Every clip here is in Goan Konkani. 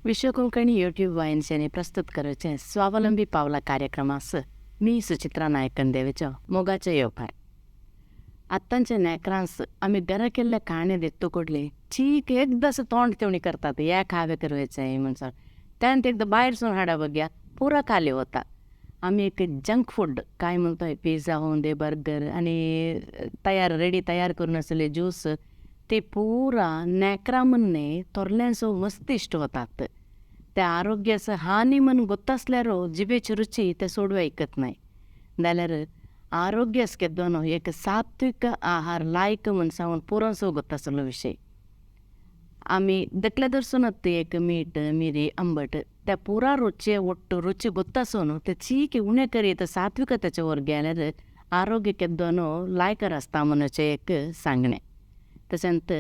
विश्व कोंकणी यूट्यूब वाहिनीच्यानी प्रस्तुत करूचे स्वावलंबी पावला कार्यक्रमास मी सुचित्रा नायकन देवेचो मोगाचो येवकार. आत्तांच्या नेकरांस आमी घरा केल्ल्या खाणे दित्तो कोडले चीक एकदां तोंड तेवणी करतात या खावे करवेचे म्हणसर त्यान एकदां भायर सून हाडा बघ्या पुरा खाली होता. आमी एक जंक फूड काय म्हणतोय पिझ्झा होऊन दे बर्गर आणि तयार रेडी तयार करून आसले ज्यूस ते पुरा नेकरा म्हणणे थोरल्यांचो मस्त इश्ट होतात. ते आरोग्याचं हानी म्हणून ಗೊತ್ತಾसल्यारो जिबेची रुची ते सोडू ऐकत नाही. जाल्यार आरोग्यास केदोनो एक सात्विक आहार लायक म्हण सांगून पुरोसो गोत्तासलो विशय. आमी दकले दर्सून एक मीठ मिरी आंबट त्या पुरा रुची ಒಟ್ಟು रुची ಗೊತ್ತಾಸೋನು ते चीक उणे करीत सात्विकतेचे वर गेल्यार आरोग्य केदोनो लायकर आसता म्हणूचे एक सांगणें. तशेंच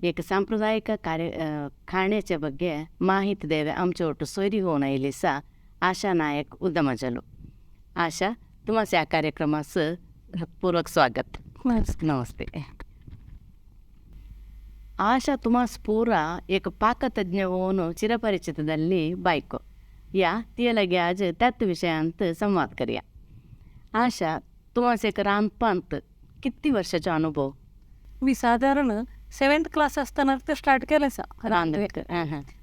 एक सांप्रदायिक कार्य खाण्याचे ಬಗ್ಗೆ माहिती देवे आमचे ಒಟ್ಟು सोयरी होऊन आयली सा आशा नायक उद्दमजलो. आशा, तुम्हाला या कार्यक्रमास पूर्वक स्वागत. नमस्ते. आशा तुमास पूरा एक पाकतज्ञ होऊन चिरपरिचितದಲ್ಲಿ बायको या तिये आज त्याच विषयांत संवाद करूया. आशा, तुम्हाला एक रांदपांत किती वर्षाचा अनुभव? मी साधारण 7th class असताना ते स्टार्ट केलं सा रांदप.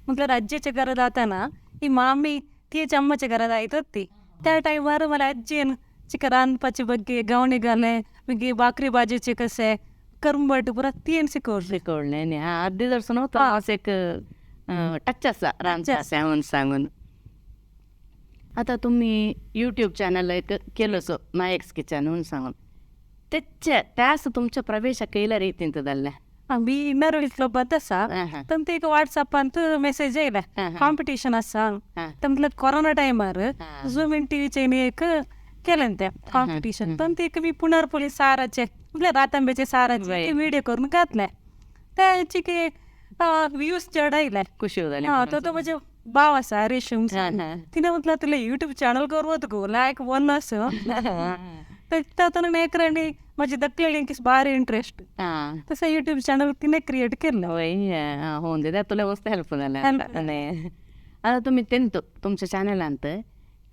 म्हटलं आजीच्या घरात जाताना ही मामी तिच्या अम्माच्या घरात आयत होती. त्या टायमार मला आजीन चिका रांदपाचे बग्गे गावणे घाले मागीर भाकरी भाजूचे कशे करंबट पुरा तीन शिकवले. शिकवले न्ही. हा अर्दी दर्शन असं एक टच आसा रांदचें आसा म्हणून सांगून. आतां तुमी यूट्यूब चॅनल एक केलोसो नायक्स किचन म्हणून सांगून तेचे त्यास तुमच्या प्रवेश केल्या रितीन जाल्लें? मी इनर व्हील क्लबांत आसा. तर एक व्हॉट्सअपांत मेसेज येयले कॉम्पिटिशन आसा. तर कोरोना टायमार झूम इन टीव्हीचे एक केलें तें कॉम्पिटिशन. तर एक मी पुनर्पोली साराचे म्हटल्यार रातांब्याचे साराचे व्हिडिओ करून घातले. त्याचे की व्ह्यूज चड आयले. खुशी जाली. हा, तो म्हजे भाव आसा रेशम, तिणें म्हटलं तुला यूट्यूब चॅनल करूं तुका लायक वन असो. तातून मेकरांनी म्हजी दकलेली भारी इंट्रस्ट तसं यूट्यूब चॅनल तिने क्रिएट केलं. वय होऊन दे तुला मस्त हेल्प जालें. आतां तुमी तेंत तुमच्या चॅनलांत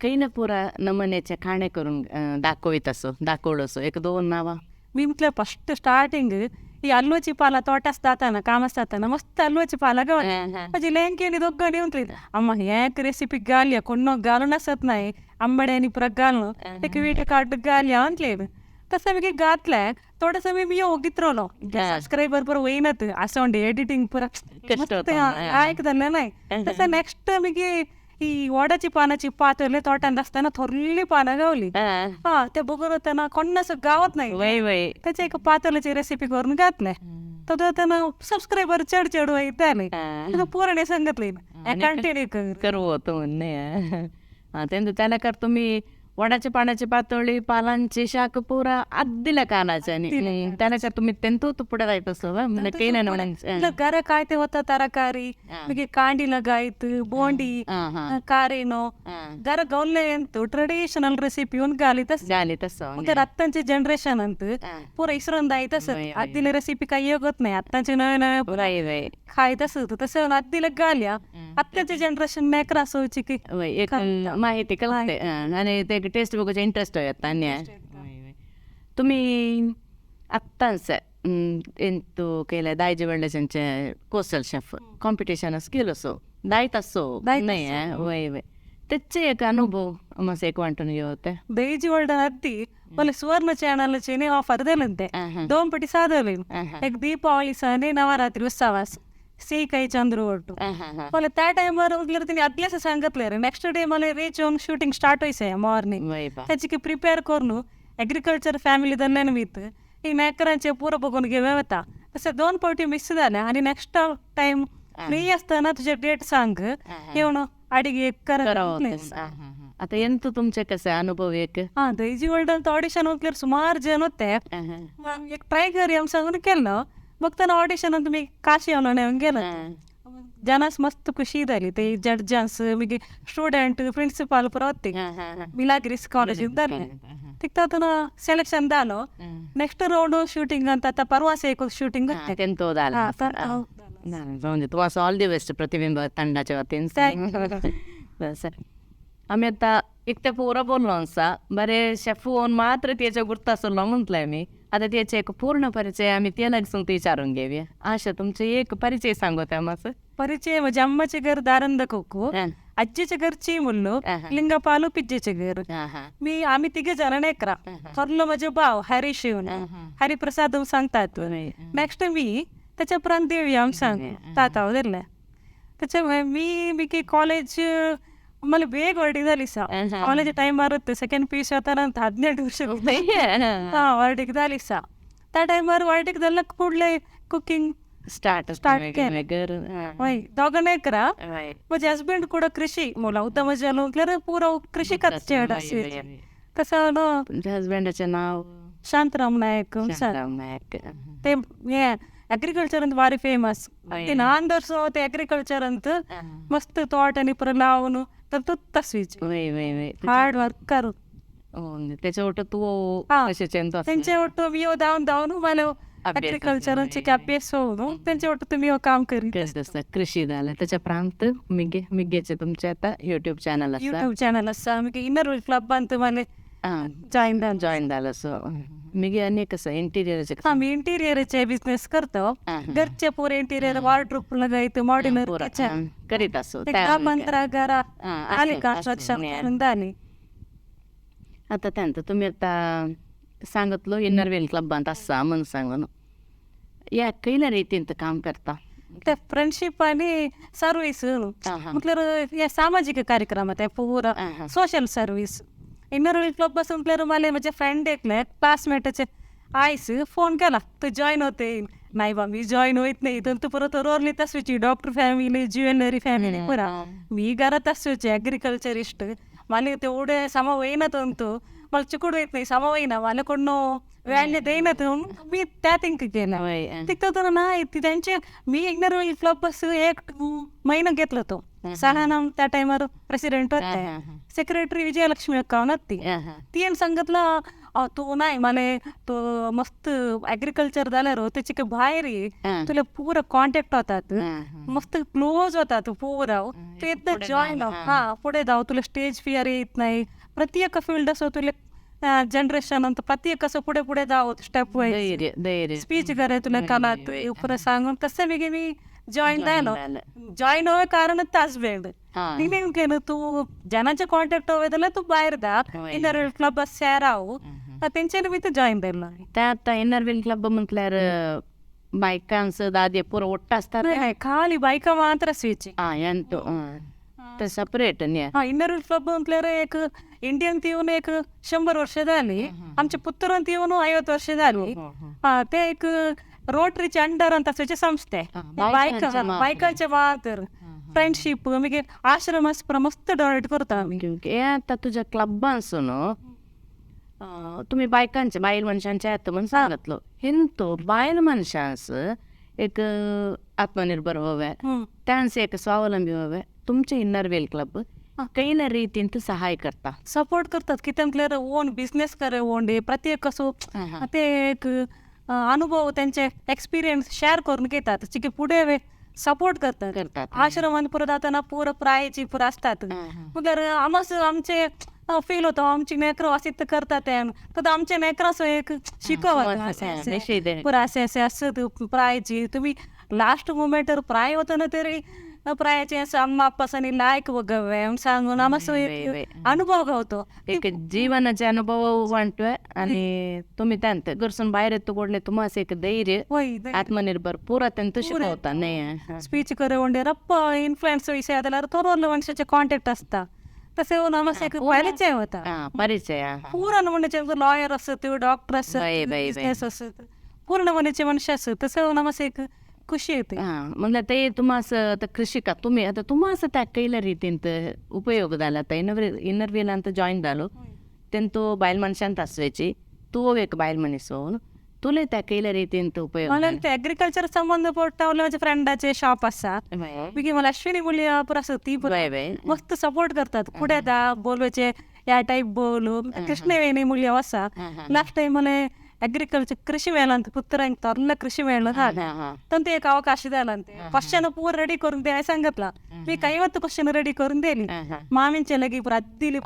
खंय पुरा नमुन्याचे खाणे करून दाखयत असो दाखवलो असो एक दोन नांवां? मी म्हटलं फस्ट स्टार्टिंग ही आलूची पाला तोटास जाताना कामास जाताना मस्त आलूची पाला गावली. म्हजी लेंकेनी दोगांनी म्हटली अम्मा एक रेसिपी घालया कोण घालून आसत नाही आंबड्यांनी पुरा घालून एक विडिओ काड घालया म्हटले. तसं मी घातले थोडंसं मी मी ओगीत रावलो सबस्क्रायबर पुरा वयनात असं एडिटींग पुरा आयकतलें नाही. तसं नेक्स्ट मागीर ही वडाची पानाची पातळले तोटांत आसतना थोरली पानां गावली. हा ते बगर वतना कोण्ण गावत नाही त्याचे एक पातळाची रेसिपी करून घातले. तर त्यांना सबस्क्रायबर चड चड वयताले. पुराणे सांगितले कंटिन्यू कर करू होतो म्हणणे. त्याला कर तुम्ही वडाच्या पानाची पातळी पालांची शाक पुरा आद्दिला कानाचे आणि त्याला तुम्ही तेंतू पुढे जायत असो म्हणजे नाही. घर काय ते होता तरकारी मागीर कांडी लगायत बोंडी कारेनो घर गवले ಎಂತು ಟ್ರೆಡಿಷನಲ್ ರೆಸಿಪಿ ಒಂದು ಗಾಲಿ गाली तसं. म्हणजे आत्तांचे जनरेशन अंत पुरा इसरून जायत असत आद्दिले रेसिपी काही योगत नाही. आत्ताचे नवे नवे खायत असत तसं आद्दिला गाल्या आत्ताचे जनरेशन मेकर असायची की एक माहिती कळते आणि ते टेस्ट बघूचे इंट्रस्ट येता. तुम्ही आत्ताच ಎಂತು केले दायजे व्हडलें कोस्टल शेफ कॉम्पिटिशन केलो सो दायत असो नाही वय वय त्याचे एक अनुभव मातसो एक वांटून घेवते. दैजी वर्ल्ड अत्ती मला सुवर्ण चॅनलचे ऑफर दिले दोन पटी साधले. एक दीपावली सण नवरात्री उत्सवास सी काही चंद्र ಒಟ್ಟು मला त्या टायमार तिने आदल्याच सांगितले रे नेक्स्ट डे मला रीच होऊन शूटिंग स्टार्ट व्हायचं मॉर्निंग. त्याची की प्रिपेअर करून एग्रीकल्चर फॅमिली दरम्यान विथ ही मेकरांचे पुरं बघून घेऊया होता. तसं दोन पावटी मिस झाल्या आणि नेक्स्ट टाइम फ्री असताना तुझे डेट सांग येऊन अडिगे करा. आता ಎಂತ तुमचे कसे अनुभव एक? हा दैजी वर्ल्ड ಅಂತ ऑडिशन होतल्यार सुमार जण होते. एक ट्राय करूया सांगून केलं बघताना ऑडिशन ಅಂತ मी काशी येवन गेलं. जनास मस्त खुशी झाली ते जड्जांस मागीर स्टुडंट प्रिन्सिपाल पुरा होते मिलाग्रीस कॉलेज जालें. तिका सೆಲೆಕ್ಷನ್ जालो. नेक्स्ट राउंड शूटिंग ಅಂತ परवास एक शूटिंग. म्हणजे तुम्हाला ऑल the best प्रतिबिंब तंडाच्या वतीन. सर आमी आतां एक ते पुरो बोललो आसा बरे शेफ होवन मात्र तेच्या गुर्त आसलो म्हटलें आमी. आतां तेचे एक पूर्ण परिचय आमी ते लागसून विचारून घेवया. आशा तुमचे एक परिचय सांगो त्या मातसो. परिचय म्हणजे अम्माचे घर दारंद कोको, आजीचे घर चिमुल्लो, लिंगपालू पिज्जेचे घर. मी आम्ही तिघे जण एकरा. थोरलो माझे भाव हरीश येऊन हरिप्रसाद सांगतात. नेक्स्ट मी त्याच्या उपरांत देवी आम सांग ताता दिले. त्याच्यामुळे मी मी कॉलेज मला ಬೇಗ ಹೊರಟಿಗೆ झाली सा कॉलेज टाइम मारत सेकंड पी यू सी होता 18 वर्ष ಹೊರಟಿಗೆ झाली सा. त्या टायमार वार्डीक जाल्यार फुडले कुकिंग स्टार्ट स्टार्ट केलें. वय दोगांय करा. म्हजे हजबंड ಕೂಡ ಕೃಷಿ ಮೂಲ ಉತ್ತಮ ಜಲ ಪೂರ ಕೃಷಿ चेड तसं तुमच्या हजबंडाचें नाव? शांतराम नायक. शांतराम नायक. ते हे ಅಗ್ರಿಕಲ್ಚರ್ ಅಂತ ಭಾರಿ ಫೇಮಸ್. ನಾನ್ ದರ್ಸೋ ते ಅಗ್ರಿಕಲ್ಚರ್ ಅಂತ ಮಸ್ತ್ ತೋಟ ಪೂರ लावून तर तो तसवीच हार्ड वर्कर. त्याच्या ಒಟ್ಟು तू त्यांचे ಒಟ್ಟು मी धावून धावून मला अग्रिकल्चरचे अभ्यास होऊन त्यांच्या ಒಟ್ಟು तुम्ही काम करीत. कृषी झालं त्याच्या प्रांत मिगे मिगेचे तुमचे आता युट्यूब चॅनल आसा. युट्यूब चॅनल आसा. मागीर इनर व्हील क्लब तो मला जॉईन जॉईन झालं. सो मिगे आनी कसं इंटिरियरचे? हा, मी इंटिरियरचे बिझनेस करतो. घरचे पुरे इंटिरियर वॉर्डरोब लगायत मॉड्युलर किचन करीत असो. 10-15 घरा आली कन्स्ट्रक्शन करून झाली. आता त्यानंतर तुम्ही आता सांगितलं इनर व्हील क्लबांत आसा म्हणून सांगून या खंयल्या रितीन काम करता? ते फ्रेंडशिप आणि सर्वीस म्हटल्यार हे सामाजिक कार्यक्रम ते पुरा social service. Inner wheel club म्हटल्यार मला माझे फ्रेंड एकले क्लासमेटाचे आयस फोन केला तू जॉईन होते. नाही बा मी जॉईन होत नाही. तर तू परत रोरली तसवीची डॉक्टर फॅमिली ज्वेलरी फॅमिली पुरा मी घरात तसवीची अग्रिकल्चरिस्ट. मला तेवढे सम होईना तंतू मला चिकूड येत नाही सम होईना मला कोण व्हॅल्यू देईना मी त्या थिंक केलं तिथं तर नाही त्यांचे. मी इनर व्हील क्लब बस एक महिना घेतलं तो सहा त्या टायमार प्रेसिडेंट होते सेक्रेटरी विजयलक्ष्मी अक्का होती. ती सांगितलं तू नाही मला तो मस्त ॲग्रिकल्चर झाल्यावर त्याची बाहेर तुला पुरं कॉन्टॅक्ट होतात मस्त क्लोज होतात पुरा तू एकदा जॉईन हा पुढे जाऊ तुला स्टेज फिअर येत नाही. प्रत्येक फील्ड असं तुला जनरेशन ಅಂತ प्रत्येक असं पुढे पुढे जावं स्टेप वाईज स्पीच करे तुला कला पुरं सांगून तसं मी मी जॉईन झालो. जॉईन होय कारण हजबंड नेमकेन तू जनाचे कॉन्टॅक्ट होय तू बाहेर दा इनर व्हील क्लब सेराव तेंच्यानी मी जॉईन जालो. त्या आता इनर व्हील क्लब म्हटल्यार बायकांचं दादे पुरो ಒಟ್ಟು असतात? खाली बायका मात्र स्विच. ಎಂಟು सेपरेट न्ही. हा, इनर व्हील क्लब म्हटल्यार एक इंडियन येऊन एक 100 वर्ष झाली. आमचे पुत्र येऊन 50 वर्ष झाली. हा, ते एक रोटरीचे अंडर ಅಂತ असचे संस्थे बायका बायकांचे मात्र फ्रेंडशिप मागीर आश्रम मस्त डोनेट करता आमी. हे आता तुझ्या क्लबांसून तुम्ही बायकांचे बायल मनशांचे येता म्हणून सांगितलं हिंतू बायल मनशांस एक आत्मनिर्भर व्हावे त्यांचे एक स्वावलंबी व्हावे तुमचे इनर व्हील क्लब कैल्या रीतीन सहाय करता? सपोर्ट करतात कितें म्हटल्यार ओन बिझनेस करे ओन प्रत्येक असो ते एक अनुभव त्यांचे एक्सपिरियन्स शेअर करून घेतात की पुढे सपोर्ट करतात. आश्रमान पुरं जाताना पुरं प्रायची पुरं असतात मग आमस आमचे फील होतो आमची नेकरं असे तर करतात तर आमच्या नेकरांसो एक शिकवत पुरं असे असे असत प्रायची तुम्ही लास्ट मुमेंटर प्राय होतं ना तरी प्रायाचे असं अम्मा अप्पासानी लायक वगैरे सांगून आम्हाला अनुभव गावतो. एक जीवनाचे अनुभव वांटवे आणि तुम्ही त्यांत घरसून बाहेर येतो कोडले तुम्हाला एक धैर्य आत्मनिर्भर पुरा त्यांत शिकवता नाही. स्पीच करे वंडे रप्प इन्फ्लुएन्स विषय जाल्यार थोरो मनशाचे कॉन्टॅक्ट असता तसे आम्हाला एक परिचय होता. परिचय पूर्ण म्हणजे लॉयर असत डॉक्टर असत बिझनेस असत पूर्ण मनाचे मनुष्य असत तसं आम्हाला एक ಖುಷಿ ಐತಿ. म्हणल्यार ते तुम्हाला आता कृषिका तुम्ही आता तुम्हाला त्या कैल्या रीतीन उपयोग जाला. आता इनर व्हील ಅಂತ ಜಾಯಿನ್ जालो तेंतू बायल मनशांत आसवायची तूं एक बायल मनीस होऊन तुला त्या कैल्या रीतीन उपयोग? मला ते अग्रिकल्चर संबंध पडटा माझ्या फ्रेंडाचे शॉप आसा मागीर मला अश्विनी मुली पुरा आसा ती मस्त सपोर्ट करतात फुडें दा बोलवाचे या टायप बोल. कृष्णवेणी मुली आसा लास्ट टायम मला अग्रिकल्चर कृषी मेळ अंत पुत्र तोरला कृषी मेळ ತಂತು एक ಅವಕಾಶ ಇದೆ ಅಂತೆ. ಕ್ವಶನ್ ಪೂರ ರೆಡಿ करून द्याय सांगितला. मी 50 क्वेश्चन रेडी करून दिली. मामींच्या लगी पुरा दिली.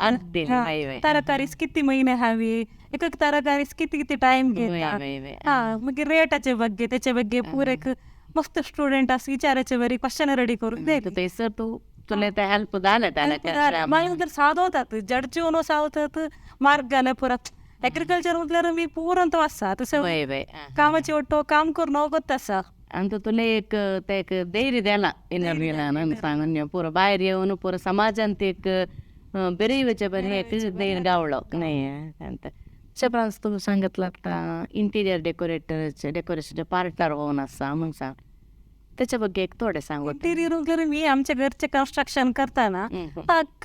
तरकारीस किती महिने हवी, एक एक तरकारीस किती किती टाइम घेता, हा मग रेटाचे ಬಗ್ಗೆ त्याच्या ಬಗ್ಗೆ पूर एक मस्त स्टुडंट असं विचारायचे बरी क्वेश्चन रेडी करून दिली. सर तू तुला ते हेल्प झालं. मला साधवतात जडजीवन सावतात मार्ग आले पुरा. अग्रिकल्चर म्हटल्यार मी पूर आसा तसं कामाचे ಒಟ್ಟು काम करून होत आसा. अंत तुला एक ते एक धैर्य दिला इंटरव्यूला सांगून पुरो भायर येवन पुरो समाजांत एक बेरे बरें एक धैर्य गावलो नाही. अंत तशें तुमी सांगितलं आता इंटिरियर डेकोरेटरचे डेकोरेशनचे पार्टनर होऊन आसा म्हणून सांग, त्याच्या ಬಗ್ಗೆ एक थोडे सांगू. इंटिरियर वगैरे मी आमच्या घरचे कन्स्ट्रक्शन करताना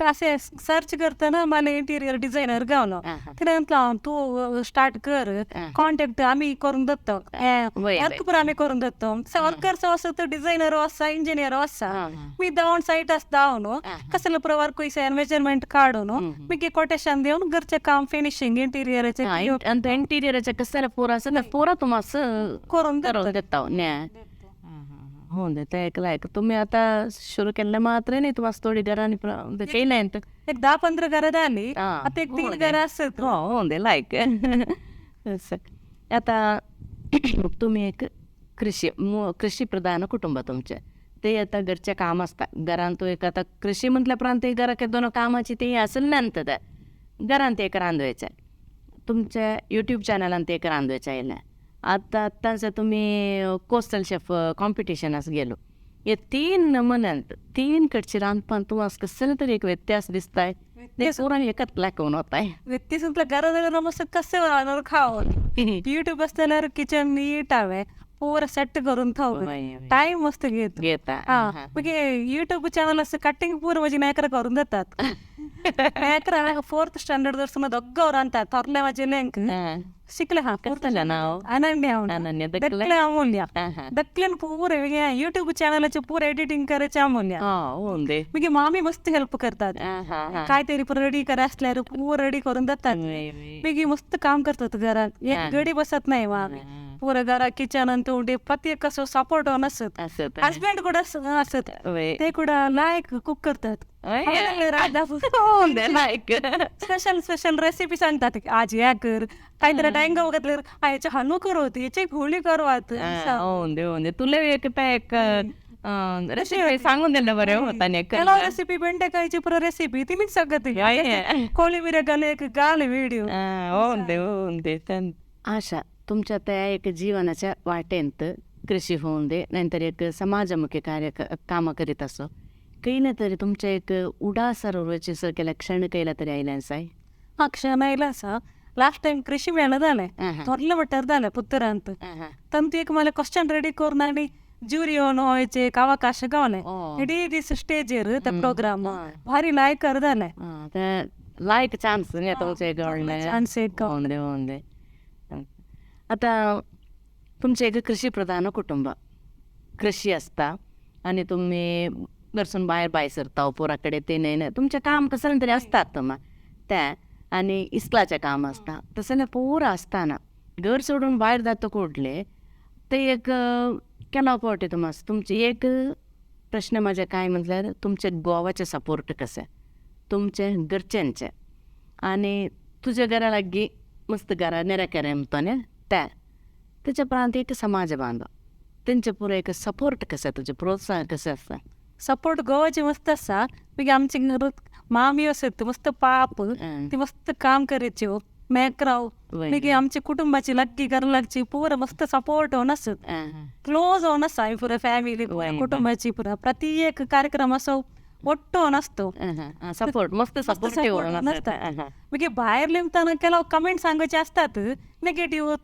असे सर्च करताना मला इंटिरियर डिझायनर गावलो. तिने म्हटलं तू स्टार्ट कर, कॉन्टॅक्ट आम्ही करून देतो, वर्क पण आम्ही करून देतो. वर्कर्स असं डिझायनर असा इंजिनियर असा मी धावून साईट असं धावून कसलं पुरो वर्क मेजरमेंट काढून मी कोटेशन देऊन घरचे काम फिनिशिंग इंटिरियरचे इंटिरियरचे कसं पोरा असं पोरा तुम्हाला करून देतो. हो ते एक लायक तुम्ही आता सुरू केलं मात्र नाही तुम्हाला थोडी घरांनी केलं एक 10-15 घरां झाली, आता एक 3 घरां असत. हो दे लायक. आता तुम्ही एक कृषी कृषी प्रधान कुटुंब तुमचे ते आता घरचे काम असता घरांत तो एक आता कृषी म्हटल्या उपरांत घराक दोन कामाची ते असेल नंतर घरांत एक रांदवायचें तुमच्या यूट्यूब चॅनलांत एक रांदवायचें आयलें. आता आतांच तुमी कोस्टल शेफ कॉम्पिटिशनास गेलो, हे 3 नमुन्यांत 3 कडची रांदपान तुमकां कसले तरी एक व्यत्यास दिसताय ते पुरान एकच लागून वताय. व्यत्यास घरा मस्त कसे खाव यूट्यूब असल्यावर किचन नीट हवे पूर सेट करून थाव टाइम मस्त घेत घेता. मग यूट्यूब चॅनल असं कटिंग पूर माझी नायकर करून देतात. नायकर 4th standard दर्शन दोग्गवर अंतात थोरले माझे लेंक शिकले. हा कसलं नाव? अनन्य. अनन्य दकले अमूल्य दकलेन पूर यूट्यूब चॅनलाचे पूर एडिटिंग करायचे अमूल्य. मग मामी मस्त हेल्प करतात, काहीतरी रेडी करा असल्यावर पूर रेडी करून देतात. मग मस्त काम करतात घरात, एक गडी बसत नाही मामी पुरं घरा किचन आणि ते प्रत्येक कसं सपोर्ट नसत. हजबंड कुठं असत ते कुठं लायक कुक करतात. स्पेशल स्पेशल रेसिपी सांगतात, आज या कर काहीतरी टाइम घातल्यावर याचे हलू करू याची होळी करू. तुला एक रेसिपी सांगून दिलं बरं होता. रेसिपी बेंडेकायची पुरा रेसिपी तिमीच सांगत कोळी घाले एक गाल व्हिडिओ. आशा तुमच्या त्या एक जीवनाच्या वाटेंत कृषी होऊन दे नंतर एक समाजमुखी कार्य कामां करीत असो काही ना तरी तुमच्या एक उडासार उरवचे केल्या क्षण केला तरी आयले साय? हा क्षण आयला आसा. लास्ट टाइम कृषी मेळ जालें थोरले वाट्यार जालें पुत्तरांत तंतू एक मला क्वेश्चन रेडी करून आनी ज्युरी येवन वयचे एक अवकाश गावले इडीं दीस स्टेजीर ते प्रोग्राम भारी लायकर जालें. लायक चान्स न्ही तुमचे चान्स एक होऊन. आता तुमचें एक कृषी प्रधान कुटुंब कृषी आसता आनी तुमी घरसून भायर भायर सरता पोरा कडेन ते न्हय तुमचें काम कसलें तरी आसतात तें आनी इस्कुलाचें काम आसता तशें पूरा आसतना घर सोडून भायर जाता कोडले ते एक केला फावटी तुमकां तुमचें एक प्रश्न म्हाजें काय म्हटल्यार तुमचें गोवाचें सपोर्ट कशें तुमचें घरच्यांचें आनी तुज्या घरा लागीं मस्त घरा नेरेकेरे म्हणटा न्ही तें तेच्या उपरांत एक समाज बांदो तेंचे पुरो एक सपोर्ट कशें तुजें प्रोत्साहन कशें आसा? सपोर्ट गोवाचे मस्त आसा. मागीर आमचे मामी आसत मस्त पाप ती मस्त काम करायच्यो मेकराव मागीर आमच्या कुटुंबाची लागीं घरा लागची पुरो मस्त सपोर्ट होवन आसत क्लोज होवन आसा आमी पुरो फॅमिली कुटुंबाची पुरो प्रत्येक कार्यक्रम असो ಒಟ್ಟು ಅನಸ್ತು सपोर्ट मस्त सपोर्ट नसता. मागीर भायर लिमताना केलाव कमेंट सांगचे असतात नेगेटिव्ह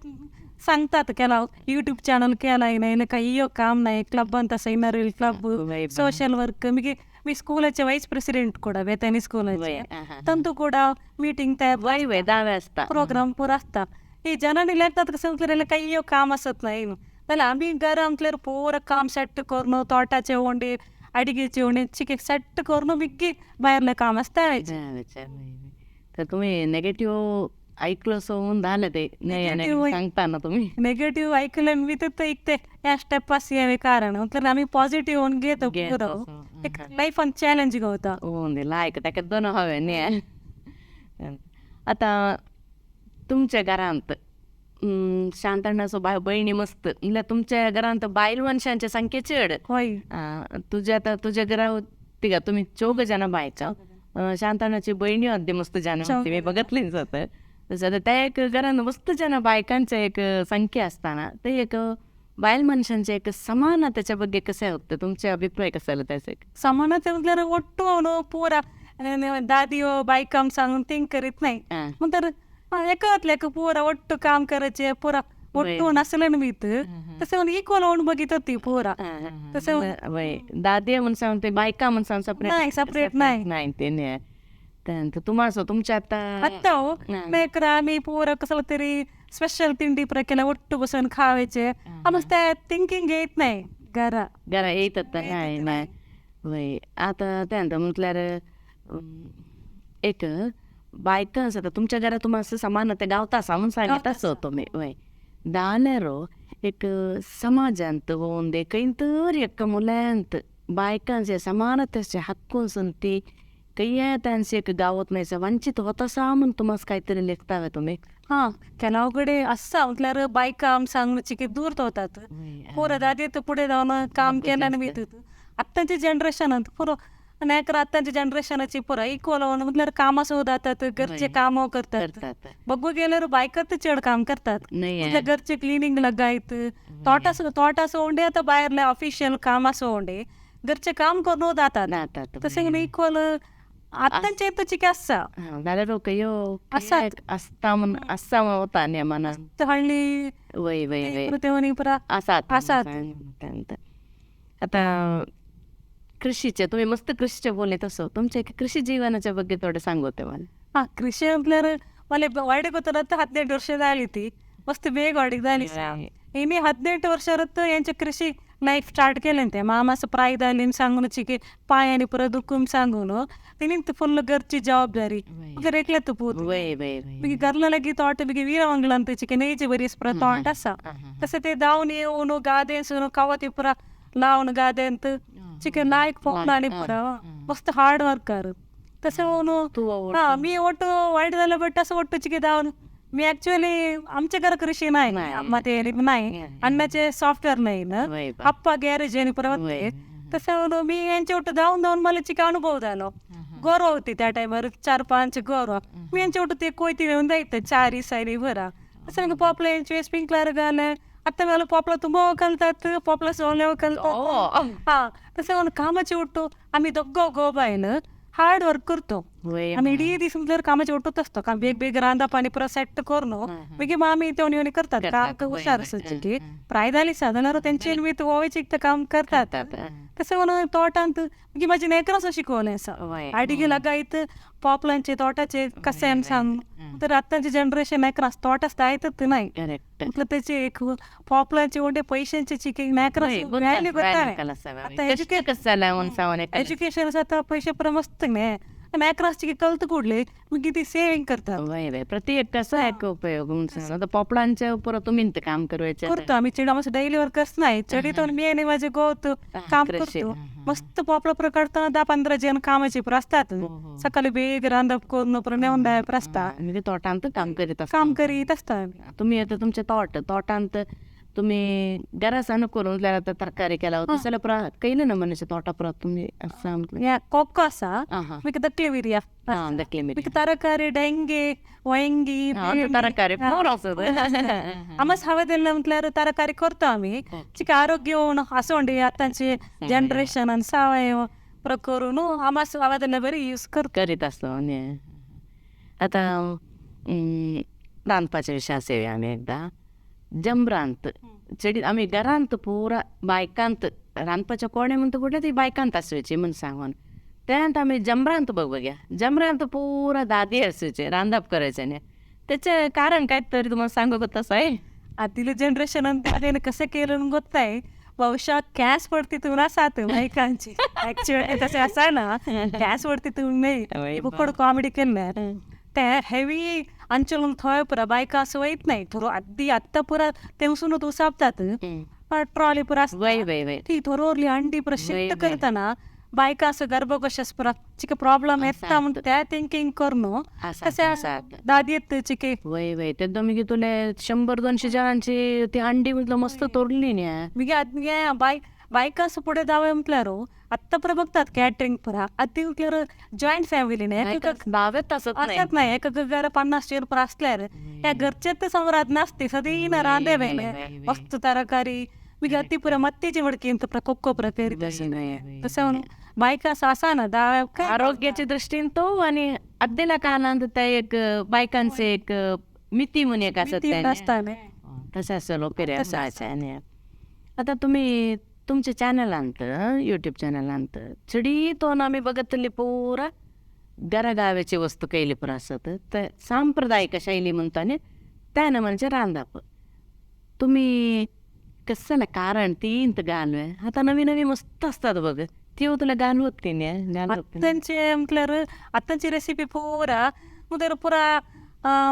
सांगतात केलाव यूट्यूब चॅनल केलाय नाही काही काम नाही क्लब तसं इनर क्लब सोशल वर्क. मागीर मी स्कूलाचे वाईस प्रेसिडेंट ಕೂಡ बेतानी स्कूलाचे ತಂತು ಕೂಡ मीटिंग तयार प्रोग्राम पुरो आसता. ही जनांनी लागतात कसं म्हटल्यार काही काम असत नाही जाल्यार आमी घरा म्हटल्यार पुरो काम सेट करून तोटाचे होंडे अडिगेचे होंडे चिके सेट करून मिग्गी भायरलें काम आसता. तर तुम्ही नेगेटिव्ह ऐकलं सोडून झालं ते नाही सांगता ना तुम्ही नेगेटिव्ह ऐकलं मी तर एक ते या स्टेप पास यावे कारण म्हटलं आम्ही पॉझिटिव्ह होऊन घेतो एक लाईफ चॅलेंज होता होऊन दिला ऐक ताका दोन हवे न्ही. आतां तुमच्या घरांत शांतण्णाचो बाय बहिणी मस्त म्हणल्यार तुमच्या घरांत बायल मनशांची संख्या चड. हय तुज्या आतां तुज्या घरा तिगा तुमी चौग जाणां बायचां, शांतानाची बहिणी अद्दी मस्त जाणां होती मी बघितलीच जातं. तशें त्या एक घरान मस्त जाणां बायकांचे एक संख्या आसतना ते एक बायल मनशांचे एक समानतेच्या ಬಗ್ಗೆ कशें होतं तुमचे अभिप्राय कशें जाले त्याचे? समानते म्हटल्यार ಒಟ್ಟು ಅವನು ಪೂರ दादियो बायकांक सांगून थिंक करीत नाही म्हणतर एकातल्याक पुरा ಒಟ್ಟು काम करायचे पुरा ಒಟ್ಟು नसले मीत तसं इक्वल होऊन बघित होती पुरा. तसं दादी म्हणून सांगते बायका म्हणून सांग सेपरेट नाही सेपरेट नाही नाही ते नाही. त्यानंतर तुम्हाला तुमच्या आता आता मेकरा आम्ही पोरं कसं तरी स्पेशल तिंडी प्रकेला ಒಟ್ಟು बसून खावायचे आमचं त्या थिंकिंग येत नाही घरा घरा येत नाही नाही. वय आता त्यानंतर म्हटल्यार एक बायका आसा तुमच्या घरा तुम्हाला समानते गावता आसा म्हणून सांगता सो तुमी. वय जाल्यार एक समाजांत होवन खंय तर एका मुल्यांत बायकांचे समानतेचे हक्क ती खंय तांचे एक गावत नाही वंचित होत आसा म्हूण तुमकां काय तरी लेखता तुमी? हां ಕೆಲವು ಕಡೆ ಅಸ್ಸ म्हटल्यार बायकां सांगची की दूर दवरतात पोरं दादी पुढे जावन काम केल्याने मीत. आत्तांचे जनरेशनात पुरो नायकर आत्तांच्या जनरेशनाची पुरो इक्वल म्हटल्यार कामां सुद्दां जातात घरचे कामां करतात बघू गेल्यार बायकात चड काम करतात घरचे क्लिनींग लगायत तोटा तोटा सोंडे आतां भायरले ऑफिशियल कामां सोंडे घरचे काम करून जातात तशें इक्वल आत्तांचे तुची आसा जाल्यार ह्यो आसता म्हूण आसता वता न्ही मनान हल्ली वय वय वय आसात आसात. आतां कृषीचे तुमी मस्त कृषीचे बोलले तसो तुमचे कृषी जीवनाच्या ಬಗ್ಗೆ थोडें सांगोते मला. हां कृषी म्हटल्यार मला वाडीक वतना 18 ವರ್ಷ जाली ती मस्त ಬೇಗ वाडीक जाली इनी 18 ವರ್ಷ यांचे कृषी लायफ स्टार्ट केलें ते मामाचं प्राय जाली सांगून की पांयांनी पुरो दुखून सांगून तिणी फुल्ल घरची जबाबदारी मागीर एकलें पूत मागीर घरला लागीं तोट मागीर वीरमंगल चिकन नेची बरी पुरो तोट आसा तशें ते धांवन येवन गादेन कवती पुरा लावन गादेंत चिकन लायक पोंपलांनी पुरो मस्त हार्ड वर्कर तशें म्हणून हां मी ಒಟ್ಟು वायट जालें बट तसं ಒಟ್ಟು चिके धांवन मी ॲक्च्युअली आमच्या घर कृषी नाही ते नाही अण्णाचे सॉफ्टवेअर नाही ना अप्पा गॅरेज आणि परत तसं मी यांच्या ಒಟ್ಟು धावून धावून मला चिके अनुभव झालो. गोरव होती त्या टायमार 4-5 गोरव मी यांच्या ಒಟ್ಟು ते कोयती घेऊन जायचं चारी सायरी बरा तसं पॉपला स्प्रिंकलर घाले आतां मला पॉपला तुंबो कलतात पॉपला सोले कलतात. हां तसं कामाचे ಒಟ್ಟು आम्ही दोघं गो बायन हार्ड वर्क करतो आम्ही इडी दीस म्हटल्यार कामाचे ಒಟ್ಟುत असतो काम बेग बेग रांदप आनी पुरो सेट करून मागीर मामी तेवणी येवणी करतात काम हुशार आसा प्राय जाली जाल्यार तेंचे मी ओवेची काम करतात. तशें म्हणून तोटांत मागीर म्हाजी नेकरां शिकवलें आसा आडिगे लगायत पॉपलांचे तोटाचे कशें सांग तर आतांचे जनरेशन नेकरां तोट आसता आयतच नाही म्हटलं त्याचे एक पॉपलांचे वटे पैशांचे चिके नेकरां व्हॅल्यू करता. एज्युकेशन आतां पयशे पुरो मस्त न्ही नेकरांचे कळत कुडले मागीर ती सेविंग करतात. प्रति एकट्याचो एक उपयोग आतां पोपळांचे पुरो तुमी काम करपाचें करतो आमी चेड आमचो डेली वर्कर्स नाही चेडी तर मी आनी म्हाजे गोत काम करतो मस्त पोपळा पुरो काडटना 10-15 जण कामाचे पुरो आसतात सकाळी बेग रांदप करून पुरो नेवन पुरो आसता तोटांत काम करीत काम करीत आसता. तुमी आतां तुमचें तोट तोटांत तुमी घरा करून जाल्यार आतां तरकारी केला तशें जाल्यार पुरो कैले नमुन्याचे तोटा पुरो तुमी आसा ह्या कोको आसा मागीर दकली मिरया दकली मिरया तरकारी डेंगे वांगी तरकारी आमच हवे दिले म्हटल्यार तरकारी करतो आमी चिके आरोग्य आसोंडी आतांचे जनरेशन सावय पुरो करून आमच हवे दिले बरी यूज करतो करीत आसतो. न्ही आतां रांदपाचे विशय येवया आमी एकदां. जमरांत चेडी आमी घरांत पुरा बायकांत रांदपाचें कोणें म्हणटा फुडलें ती बायकांत आसोवची म्हूण सांगून त्यानंतर आमी जमरांत बघ जमरांत पुरा दादी आसोवचे रांदप करायचें न्ही तेचें कारण काय तरी तुम्हाला सांगू तसं आहे. आदीले जनरेशनान ताणें कशें केलें गोत्ताय ಬಹುಶಃ ಕ್ಯಾಶ್ पडती आसात बायकांची ॲक्च्युअली तशें आसा ना कॅश पडती नाही बुकड कॉमेडी केल्ले ते हेवी अंचलून थंय पुरा बायका असं वयत नाही थोरो अगदी आत्ता पुरा तेवसून उसापतात ट्रॉली पुरा ती थोरोरली अंडी पुरा शिफ्ट करताना बायका असं गर्भकोश पुरा चिके प्रॉब्लेम येता म्हणून त्या थिंकिंग करून तसे दादी येत चिके वय वय तेन्ना मागीर तुले 100-200 जणांची ती अंडी म्हटलं मस्त तोडली न्ही. मागीर बाय बायका असं पुढे जावे म्हटल्यार आत्ता पुरा बघतात कॅटरिंग पुरा आतां म्हटल्यार जॉयंट फॅमिली न्ही असत नाही एका घर 50 चेर पुरा असल्यार ह्या घरचे समरात नासते सदीन रांदे वेले मस्त तरकारी मागीर ती पुरा मत्तीची मडकी पुरा कोक्को पुरा पेरी तसं बायका असा ना दाव्या आरोग्याच्या दृष्टीन तो आणि अद्देला कारणान त्या एक बायकांचे एक मिती म्हणून एक असत तसं असं लोक आता तुम्ही तुमचे चॅनल अंत यूट्यूब चॅनल अंत चडी तो आम्ही बघतली पुरा घरागाव्याची वस्तू केली पुरा असत तर सांप्रदायिक शैली म्हणतो आणि त्यानं म्हणजे रांदाप तुम्ही कसं ना कारण तीन तर घालवे आता नवी नवी मस्त असतात बघ ती तुला घालवत ती आत्तांचे म्हटल्यार आत्तांची रेसिपी पुरा म्हटल्यार पुरा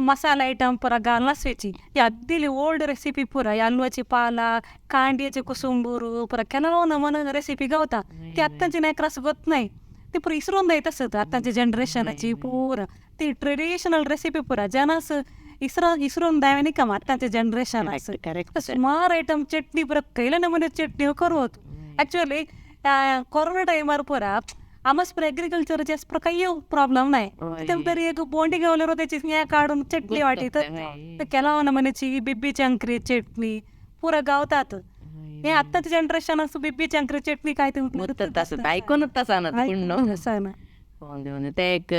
मसाला आयटम पुरा घालून आसची अद्दिली ओल्ड रेसिपी पुरा हलवाची पाला कांड्याचे कुसुंबूर पुरा केला नमन रेसिपी गावता ती आत्तांची नाही क्रस होत नाही ती पुरा इसरून जायत असत आत्ताच्या जनरेशनाची पुरा ती ट्रेडिशनल रेसिपी पुरा जनास इसरून द्यावे नाही का आत्ताच्या जनरेशन करेक्ट सुमार आयटम चटणी पुरा कैला नमुने चटणी करू ॲक्च्युअली कोरोना टायमार पुरा आमस पुरा एग्रीकल्चरचे पुरा काही प्रॉब्लेम नाही तरी एक बोंडी गावल्यावर त्याची काढून चटणी वाटी तर केला नमुन्याची बिब्बी अंकरी चटणी पुरा गावतात हे आत्ताचं जनरेशन असं बिब्बी अंकरी चटणी काय ते ऐकूनच तसा ना ते एक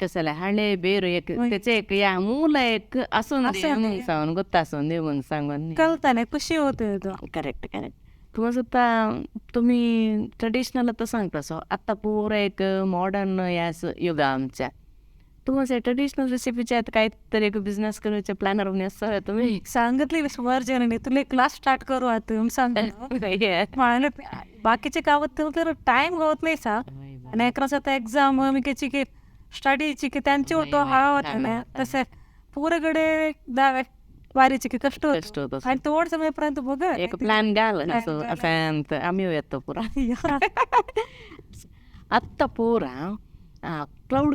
कसं हळे बेरू एक त्याचे एक या मूल एक असून सांगून गोत्ता असून देऊन सांगून कळताना खुशी होते. Correct correct. तुम्हाला सुद्धा तुम्ही ट्रेडिशनल तर सांगता सो आत्ता पुरा एक मॉडर्न या युगा आमच्या तुम्हाला ट्रेडिशनल रेसिपीच्या काहीतरी एक बिझनेस करायचे प्लॅनर असं तुम्ही सांगितली सुमार जणांनी तुला क्लास स्टार्ट करू आता सांग बाकीचे गावात तर टाइम गावत नाही सा आणि आता एक्झाम मी की स्टडीची की त्यांचे होतो हवा होता ना तसे पुरगडे दावे वारीचे की कष्ट होतो आणि थोड समयपर्यंत बघ एक प्लॅन घाल असं आम्ही येतो पुरा. आत्ता पुरा क्लाउड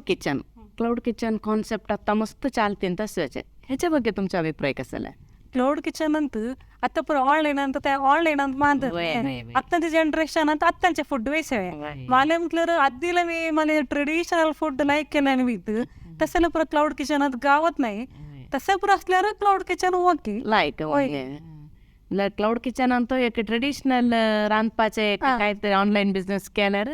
किचन कॉन्सेप्ट आत्ता मस्त चालते तसंच ह्याच्या ಬಗ್ಗೆ तुमचा अभिप्राय कसा आहे? क्लाउड किचन ಅಂತ आता पुरा ऑनलाईन ಅಂತ त्या ऑनलाईन ಅಂತ मानतात आत्ताचे जनरेशन ಅಂತ आत्ताचे फूड वेसवे मला म्हटलं आधीला मी मला ट्रेडिशनल फूड लाईक केलं मी तसं पुरा क्लाउड किचन गावत नाही तसं पुरा असल्यावर cloud kitchen okay like cloud kitchen ಅಂತ एक ट्रेडिशनल रांदपाचे काहीतरी ऑनलाईन बिझनेस केल्यार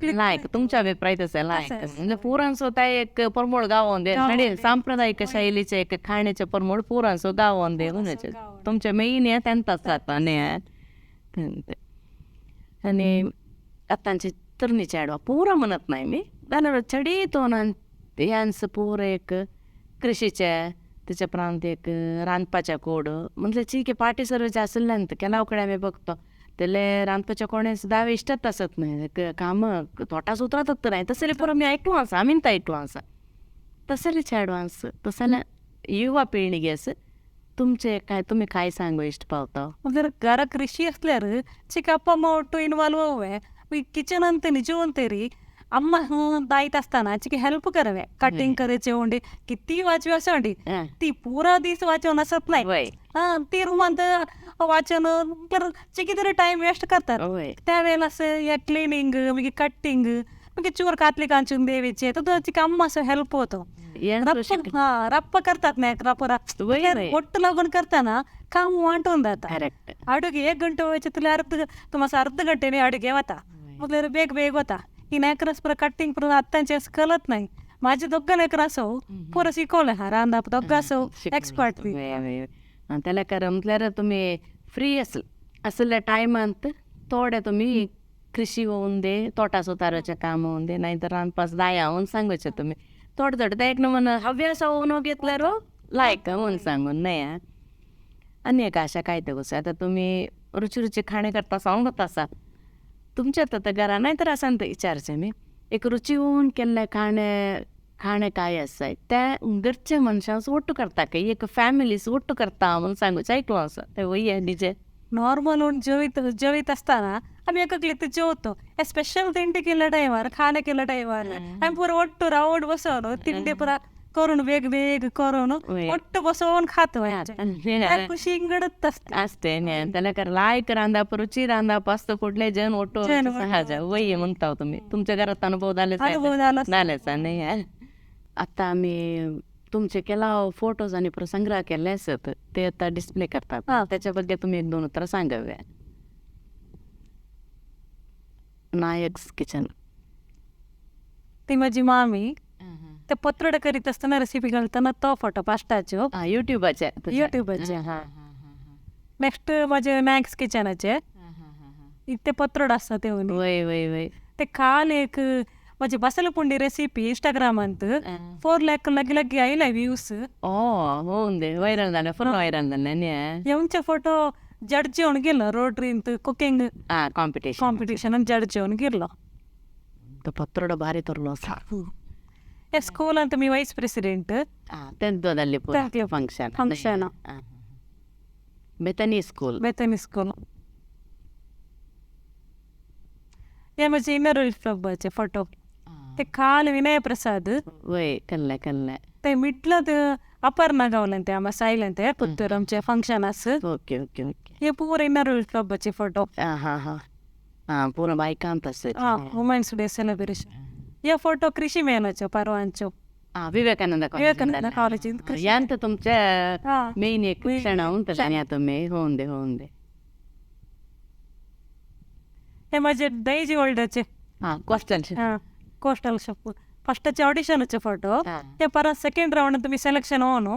लायक तुमचा अभिप्राय तसं लायक म्हणजे पुरांचो त्या एक परमोळ गावोन दे सांप्रदायिक शैलीचे एक खाण्याचे परमोळ पुरांचो गावोन दे म्हणजे तुमचे मेन हे त्यांचाच जाता न्ही. आणि आतांचे तरणी चेडवा पुरा म्हणत नाही मी जाल्यार चडी तो यांचं पुरा एक कृषीचे त्याच्या प्रांत एक रांदपाच्या कोड म्हणजे चिके पाटी सर्वेचे आसल्यान केलाव कडेन आमी बघतो त्याले रांदपाच्या कोणे सुद्दां इश्टच आसत नाही काम तोटा सुत्रात नाही तसले पुरो मी ऐकलो आसा आमीन ऐकलो आसा तसले चेडवांस तसले युवा पिळगी आसा तुमचे काय तुम्ही काय सांगू इश्ट पावता? म्हणजे घरा कृषी असल्यार चिक अप्पा अम्मा ಒಟ್ಟು इन्वॉल्व होवे किचन ಅಂತ निजवंतरी अम्मा दायत असताना चिके हेल्प करावे कटिंग करायचे ओंडे किती वाचवी असं अंडी ती पुरा दीस वाचवून असत नाही ती रुमांत वाचन तर चिके तरी टाइम वेस्ट करतात त्यावेळेला असं या क्लिनिंग मागीर कटिंग मागीर चोर कातली कांचून देवीचे तर चिके अम्मा असं हेल्प होतो. रप्प करतात नाही रपरा ಒಟ್ಟು लागून करताना काम वांटून जाता अडुगे एक गंटे व्हायचे तुला अर्ध तुम्हाला अर्ध घंटेने अडुगे होता मग बेग बेग होता ही नायकरास पुरा कटिंग पुरा आत्तांचे असं कळत नाही माझे दोघं नायकर असो पुरं शिकवलं हा रांदा दोघं असो एक्सपर्ट त्याला कारण म्हटल्यार तुम्ही फ्री असल असल्या टायमांत थोडे तुम्ही कृषी होऊन दे तोटा सुताराचे काम होऊन दे नाही तर रांदपास दाया होऊन सांगूचे तुम्ही थोडे थोडे ते एक नमून हव्यास होऊन घेतल्यार लायक म्हणून सांगून नाही. आनी एक आशा काय ते गोष्ट आता तुम्ही रुची रुची खाणे करता सांगत आसा तुमच्या आतां घरा नाही तर आसा विचारचें मी एक रुची होऊन केल्लें खाणें खाणें काय आसाय त्या घरच्या मनशांक ಒಟ್ಟು करता काय एक फॅमिलीस ಒಟ್ಟು करता म्हणून सांगूचें आयकलां आसा तें वय निजें. नॉर्मल उण जेवीत जेवीत आसतना आमी एककलीत जेवतो. स्पेशल तिंडी केल्या टायमार, खाणें केल्या टायमार आमी पुरो ಒಟ್ಟು रावंड बसोन तिंडी पुरा करून वेग वेग करून ಒಟ್ಟು बसोवन खातो. खुशी इंगडत असते. असते त्याला लायक रांदाप रुची रांदाप असतं कुठले जण ಒಟ್ಟು सहज वय म्हणता तुम्ही. तुमच्या घरात अनुभव झालेच? अनुभव झाला. झालेच नाही. आता आम्ही तुमचे केला फोटोज आणि संग्रह केले असत ते आता डिस्प्ले करतात, त्याच्याबद्दल तुम्ही एक दोन उत्तर सांगावे. नायक्स किचन. ती माझी मामी ते पत्रडे करीत असताना रेसिपी घालताना तो फोटो पास्टाचो. युट्यूबाचे. युट्यूबाचे. नेक्स्ट माझे नायक्स किचनाचे ते पत्रड आसता ते. वय वय वय. ते काल एक माझी बसलपुंडी रेसिपी इंस्टाग्रामांत 4 लाख लगी लगी आयला व्ह्यूज. ओ होऊन दे, व्हायरल झालं, फुल व्हायरल झालं न्ही. येवचे फोटो जड्ज येवन गेलो रोटरींत कुकिंग कॉम्पिटिशन. कॉम्पिटिशन जड्ज येवन गेलो. तो पत्रोडो भारी तरलो आसा. हे स्कूलांत मी वायस प्रेसिडेंट. तेंचो function. Function. Bethany school. Bethany school. हे म्हजे इनर व्हील क्लबाचे फोटो. ते काल विनय प्रसाद. वय कल्ले कल्ले. ते मिडलांत अपर्णा गावलें ते आमा सायलें ते पुत्तूर आमचे फंक्शन आस. Okay okay okay. हे पूरा इनर व्हील क्लबाचे फोटो. हां हां हां, पूर्ण बायकांत आसत. हां, वुमेन्स डे सेलिब्रेशन. हे फोटो कृषी मेळाचो परवांचो. हां, विवेकानंद. विवेकानंद कॉलेजींत. यांत तुमच्या मेन एक क्षण उंतल्यानी तुमी होऊन दे होऊन दे. हे म्हजे दैजी वर्ल्डाचे. हां, कोस्टल. हां, कोस्टल शॉप फस्टाचे ऑडिशनाचे फोटो. ते परत सेकंड रावंड तुमी सिलेक्शन होवन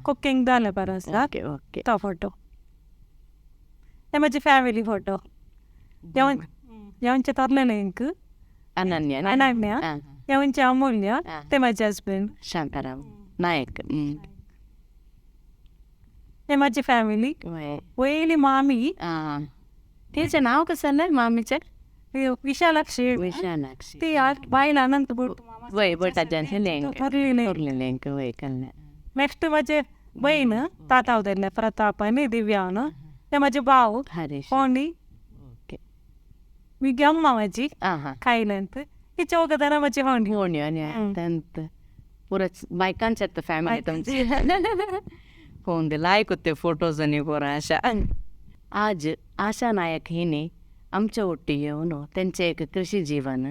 कुकिंग जालें परत. Okay okay. तो फोटो. हे म्हजे फॅमिली फोटो. येवचे तरलेले इंक अनन्या. अनन्या, येवचे अमूल्य, ते म्हजे हजबंड शांताराम नायक. हे माझी फॅमिली. वयली मामी. तिचें नांव कसलें मामीचें? विशालाक्षी. विशालाक्षी. ती बायल अनंत भट. वय भटाजांचे लेंक लेंक वय कल्ले. नेक्स्ट म्हजे बहीण तातावदेले प्रताप आनी दिव्यान. ते म्हजे भाव हरीश कोणी. ओके. मी अम्मा माझी खायल्यांत. ही चौग जाणां म्हजी होणी. होणी आनी तेंत पुरा बायकांचे फॅमिली तुमची होऊन दे. लायक होते फोटोज आनी पोरा. आशा आज आशा नायक हिने आमच्या ಒಟ್ಟು येवन तेंचें एक कृषी जीवन,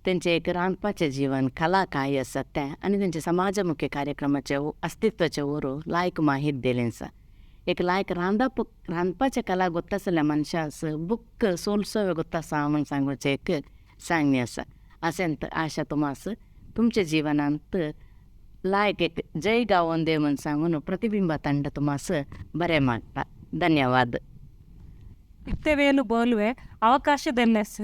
तेंचें एक रांदपाचें जीवन, कला काय आसा तें आनी तेंचे समाजमुखी कार्यक्रमाचें अस्तित्वाचें वरू लायक माहीत दिलें आसा. एक लायक रांदप रांदपाचें कला गोत्तासल्या मनशास बुक सोलसो गोत्तासा म्हूण सांगूचें एक सांगणी आसा. अशेंत आशा तुमास तुमच्या जिवनांत लायक एक जय गावोन दे म्हूण सांगून प्रतिबिंब ತಂಡ तुमास बरें मागता. धन्यवाद. इत्ते बोलवे ಅವಕಾಶ ದೆಲ್ಲೆಸ್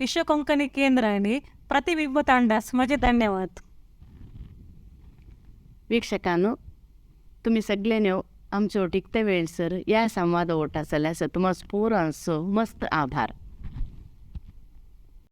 ವಿಶ್ವ ಕೊಂಕಣಿ ಕೇಂದ್ರ आणि प्रतिबिंब तांडास माझे धन्यवाद. वीक्षकांनो, तुम्ही सगळ्यांनी आमचे ओटीक ते वेळ सर या संवाद ओट आसल्यास तुम्हाला पुरांसो मस्त आभार.